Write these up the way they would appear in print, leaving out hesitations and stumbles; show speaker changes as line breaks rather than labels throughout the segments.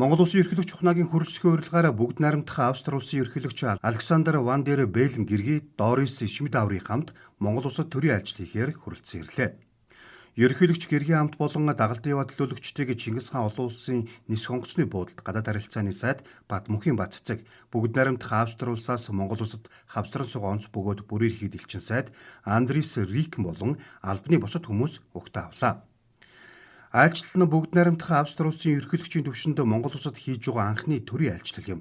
Монгол Улсын ерөнхийлөгч Ухнаагийн хүрэлцэхийн урилгаар бүгд найрамдах Австри улсын ерөнхийлөгч Александр Ван дер Бэлен гэргий Дорис Шмидаурийн хамт Монгол улсад төрийн айлчлал хийхээр хүрэлцэн ирлээ. Ерөнхийлөгч гэргийн хамт болон дагалдын яваа төлөөлөгчдийг Чингис хаан олон улсын нисэх онгоцны буудалд гадаад харилцааны сайд Батмөнхийн Бат цэцэг, бүгд найрамдах Австри улсаас Монгол улсад хавсран сугаа онц бөгөөд бүрийн эрхийг элчин сайд Андрис Рикэн болон албаны бусад хүмүүс угтаа авлаа. Айлчлал нь бүгд найрамдах Австри улсын ерөнхийлөгчийн түвшинд Монгол улсад хийж байгаа анхны төрийн айлчлал юм.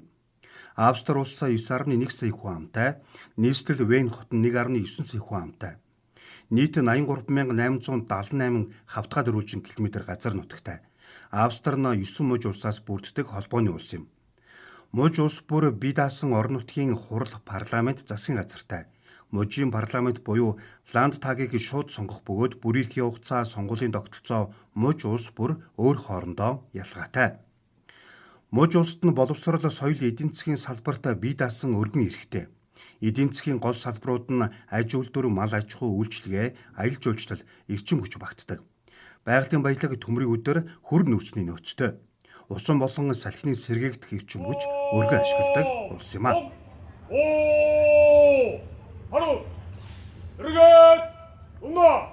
Австри улс 9.1 сая хүн амтай, нийслэл Вен хот нь 1.9 сая хүн амтай. Нийт 83,878 хавтгай дөрвөлжин километр газар нутагтай. Австри нь 9 муж улсаас бүрддэг холбооны улс юм. Муж улс бүр бие даасан орон нутгийн хурал, парламент, засгийн газартай. Мужийн парламент буюу Ландтагийг шууд сонгох бөгөөд бүрийн эрхийн хугацаа, сонгуулийн тогтолцоо муж улс бүр өөр хоорондоо ялгаатай. Муж улсад нь боловсрол, соёл, эдийн засгийн салбарт бие даасан өргөн эрхтэй. Эдийн засгийн гол салбарууд нь аж үйлдвэр, мал аж ахуй, үйлчилгээ, аялал жуулчлал, эрчим хүч багтдаг. Байгалийн баялаг, төмрийн өдөр, хөр нөөцний нөөцтэй. Усан болон салхины сэргээгдэх эрчим хүч өргөн ашигладаг улс юм а.
3 эргээд унаа.